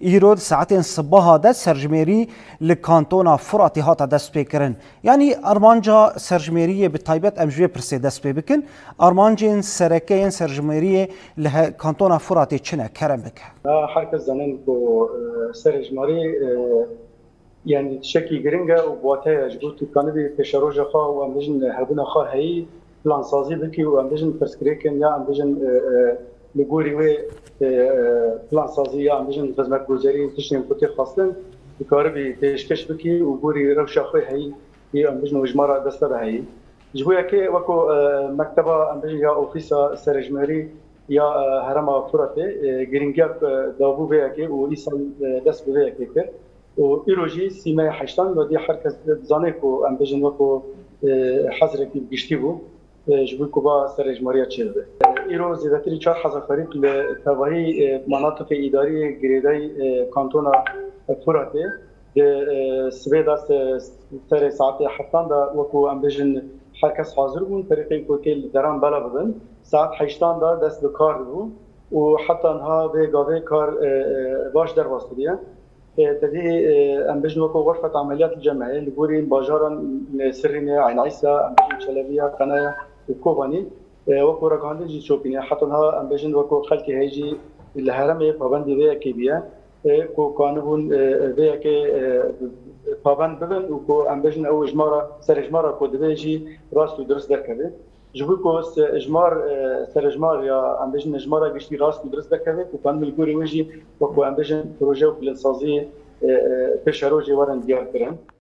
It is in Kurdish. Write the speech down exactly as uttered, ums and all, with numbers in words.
Îro di saetên sibaha de serjimêrî li kantona Furatê hate destpêkirin. Yanî armanca serjimêriyê bi taybet em ji vê pirsê dest pê bikin. Armancên sereke yên serjimêriyê li he-, kantona Furatê çi ne? Kerem bike. Her kes zanin ku e, serê jimarî e, yanî tiştekî giring e û bi wate ye ji bo tu kanibî pêşeroja xwe û em bijin hebûna xwe heyî plansazî bikî û em bijin pirsgirêkin ya em bijin e, e, li gorî wê e, e, plansazî ya em bijin xizmetguzerî tiştên ku tê xwestin dikaribî pêşkeş bikî û gorî rewşa xwe heyî yê em bijin û ji me re dest de heyî. Ji bo yekê weko e, mekteba em bijin ya ofîsa serejmerî ya e, herema Furatê e, giringiya e, dabû vê yekê û îsal e, dest bi vê yekê kir. Û îro jî sîmeyê heştan ve dî her kes dizane ku em bijin weko e, hezrekî giştî bû e, ji bo ku va serejmariya çêbibe. E, Îro zêdetirî çar hezar xerîb li tevahî e, manatiqê îdarî girêdayî e, kantona Furatê di e, sibê de se- serê saetê heftan de wekû em bêjin her kes hazir bûn, ferîqên ku tê li deran bela bibin. Saet heştan de dest bi kar dibû û heta niha vê gavê kar e, e, baş derbas kiriye. E, Tevî e, em bêjin wekû xurfet emeliyat li cem heye, li gorî bajaran e, Sirrînê, Eyn Îsa, em bêjin Çelebiya, Qenaya û Kobanî. E, wekû ragihandin jî şopîne. Heta niha em bêjin wekû xelkê heye jî li herêmê pabendî vê yekê bûye. E, ku kanibûn e, vê yekê e, pabend bibin û ku em bêjin ew jimara, serê jimara ku divê jî rast û dirist derkeve. Ji bo ku se- jimar, e, serê jimar ya em bêjin jimara giştî rast û dirist derkeve, ku kanibin li gorî wê jî wekû em bêjin proje û plansazî e, e, pêşerojê werin diyar kirin.